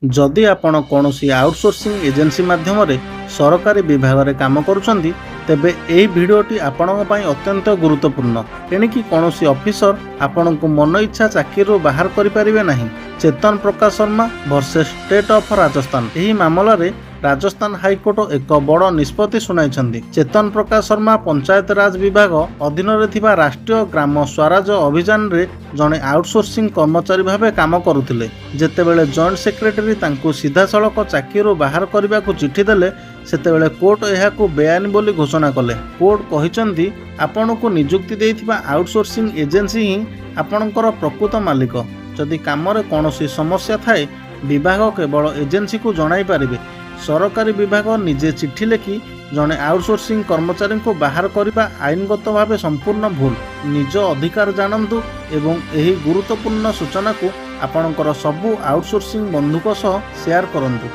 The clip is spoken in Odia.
ଯଦି ଆପଣ କୌଣସି ଆଉଟସୋର୍ସିଂ ଏଜେନ୍ସି ମାଧ୍ୟମରେ ସରକାରୀ ବିଭାଗରେ କାମ କରୁଛନ୍ତି, ତେବେ ଏହି ଭିଡ଼ିଓଟି ଆପଣଙ୍କ ପାଇଁ ଅତ୍ୟନ୍ତ ଗୁରୁତ୍ୱପୂର୍ଣ୍ଣ। ଏଣିକି କୌଣସି ଅଫିସର ଆପଣଙ୍କୁ ମନ ଇଚ୍ଛା ଚାକିରିରୁ ବାହାର କରିପାରିବେ ନାହିଁ। Chetan Prakash Sharma versus state of Rajasthan. ଏହି ମାମଲାରେ ରାଜସ୍ଥାନ ହାଇକୋର୍ଟ ଏକ ବଡ଼ ନିଷ୍ପତ୍ତି ଶୁଣାଇଛନ୍ତି। ଚେତନ ପ୍ରକାଶ ଶର୍ମା ପଞ୍ଚାୟତରାଜ ବିଭାଗ ଅଧୀନରେ ଥିବା ରାଷ୍ଟ୍ରୀୟ ଗ୍ରାମ ସ୍ୱରାଜ ଅଭିଯାନରେ ଜଣେ ଆଉଟସୋର୍ସିଂ କର୍ମଚାରୀ ଭାବେ କାମ କରୁଥିଲେ। ଯେତେବେଳେ ଜଏଣ୍ଟ ସେକ୍ରେଟାରୀ ତାଙ୍କୁ ସିଧାସଳଖ ଚାକିରିରୁ ବାହାର କରିବାକୁ ଚିଠି ଦେଲେ, ସେତେବେଳେ କୋର୍ଟ ଏହାକୁ ବେଆଇନ ବୋଲି ଘୋଷଣା କଲେ। କୋର୍ଟ କହିଛନ୍ତି, ଆପଣଙ୍କୁ ନିଯୁକ୍ତି ଦେଇଥିବା ଆଉଟସୋର୍ସିଂ ଏଜେନ୍ସି ହିଁ ଆପଣଙ୍କର ପ୍ରକୃତ ମାଲିକ। ଯଦି କାମରେ କୌଣସି ସମସ୍ୟା ଥାଏ, ବିଭାଗ କେବଳ ଏଜେନ୍ସିକୁ ଜଣାଇ ପାରିବେ। ସରକାରୀ ବିଭାଗ ନିଜେ ଚିଠି ଲେଖି ଜଣେ ଆଉଟସୋର୍ସିଂ କର୍ମଚାରୀଙ୍କୁ ବାହାର କରିବା ଆଇନଗତ ଭାବେ ସମ୍ପୂର୍ଣ୍ଣ ଭୁଲ। ନିଜ ଅଧିକାର ଜାଣନ୍ତୁ ଏବଂ ଏହି ଗୁରୁତ୍ୱପୂର୍ଣ୍ଣ ସୂଚନାକୁ ଆପଣଙ୍କର ସବୁ ଆଉଟସୋର୍ସିଂ ବନ୍ଧୁଙ୍କ ସହ ସେୟାର କରନ୍ତୁ।